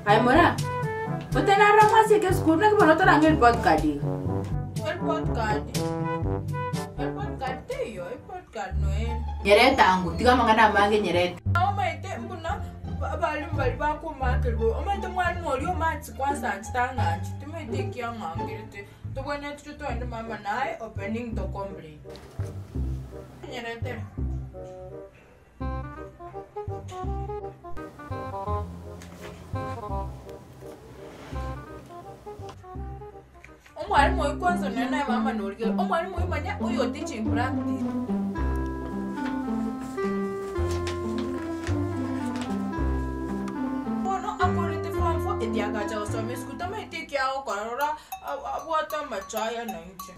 Aye mora, otenarora mwasieka esukuru naki bono otorang'e report card iga? Report card? Report card teiyo, report card noere. Nyerete ango, tiga amang'ana amange nyerete. Omanyete buna abalimu baria bakomakerwa, omanyete mwalimu oria omatsi kwanza anchete ang'anchete, timanyeti eki ang'angerete, tobwenerete totogende mama naye opening to complain. Nyeretere. Omwalimu oyio kwanza nonye naye mama norigereria, omwalimu oyio manya oyo teaching practice. Bono akorete form four eti agacha gosoma esukuru tamanyeti eki agokora rora abwate amacho aya na inche.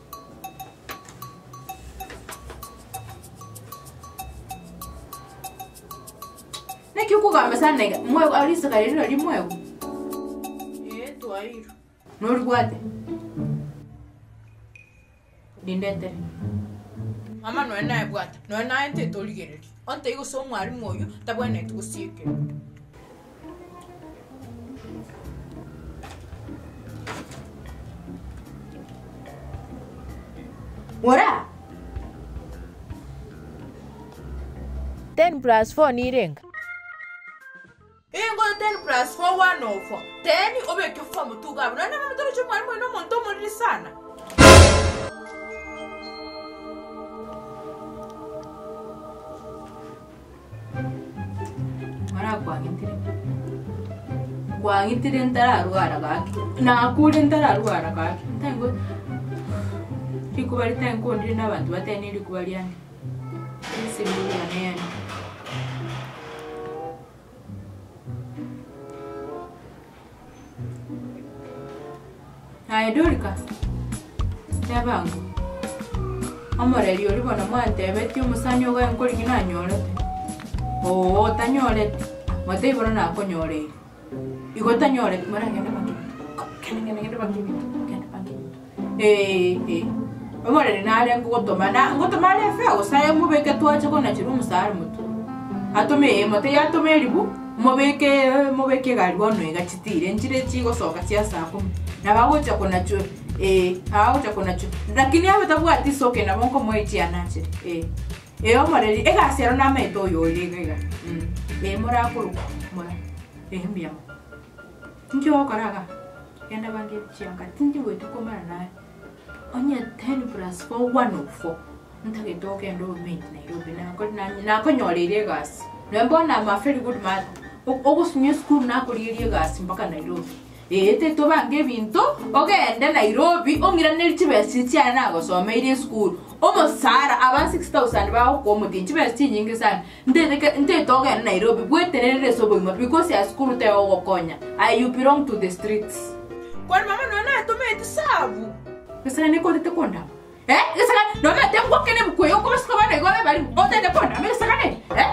Naki okogamba sana iga, mwegwa aria risaka riria nario mwegwa? Ee twairwe. Noribwate? Rindetere. Mama nonya nayebwate, nonya naye ntete origererie, ontebie gose omwalimu oyio tabwenereti gosiekerwa. Ora! Ten plus four nirenga? Ingo ten plus four one oh four, ten obeke four motuko abwo, nonya mama torochi omwalimu oyo nomonto omoriri sana. Mara kwang'itire, kwang'itire ntararwara gaki, nakure ntararwara gaki, ntaigwe rikuba ritankondire na abanto batebie rikuba riane, esimi yane yani. Aye Dorika, teba ango, omoreri oria bono mwantebetie omosani ogaye nkorigia nanyorete? Oo tanyoreti, motebie bono nakonyoreire. Igo tanyoreti, moragende bange ebinto, genda genda genda bange ebinto, genda bange ebinto, eh eh. Omoreri nare ngogotoma na ngotoma are efare gose aye omobeke twache konachera omosara motwe. Atome ee motebie atome eribu, mobeke mobeke egari bono iga chitire nchire chigosoka chia saa kumi, nabo agocha konachwa ee nabo agocha konachwa lakini abe tabwati isoke nabo nkomoa echi anachere ee. Ee omoreri, egasi ero namaete oyo ore iga iga ee morakorokwa mora ee mbuya mono. Inki ogokora igaa? Genda bange chianga tindi goeta komana naye. Onye ten plus four one of four, ntagete ogende omenti Nairobi nako nakonyoreire egasi. Nonya bono am a very good mother, ogosunywa esukuru nakorigeria egasi mpaka Nairobi. Ee tetobange ebinto, ogende Nairobi ong'iranerie chibesa chiria chiane nagosomeirie esukuru. Omosara aba 6000 bagokoa omotienyi chibesa chinyinge sana. Ntete ntete ogende Nairobi bwetenenere ase obogima because ya sukuru tegogokonya. Aye you belong to the streets. Kwani mama nonya natometi sabu. Gesagane korete kondama eh gesagane nomanyete ngwakene ebuku eye okobasuka abana igo babe barimo otete kondama egesagane eh.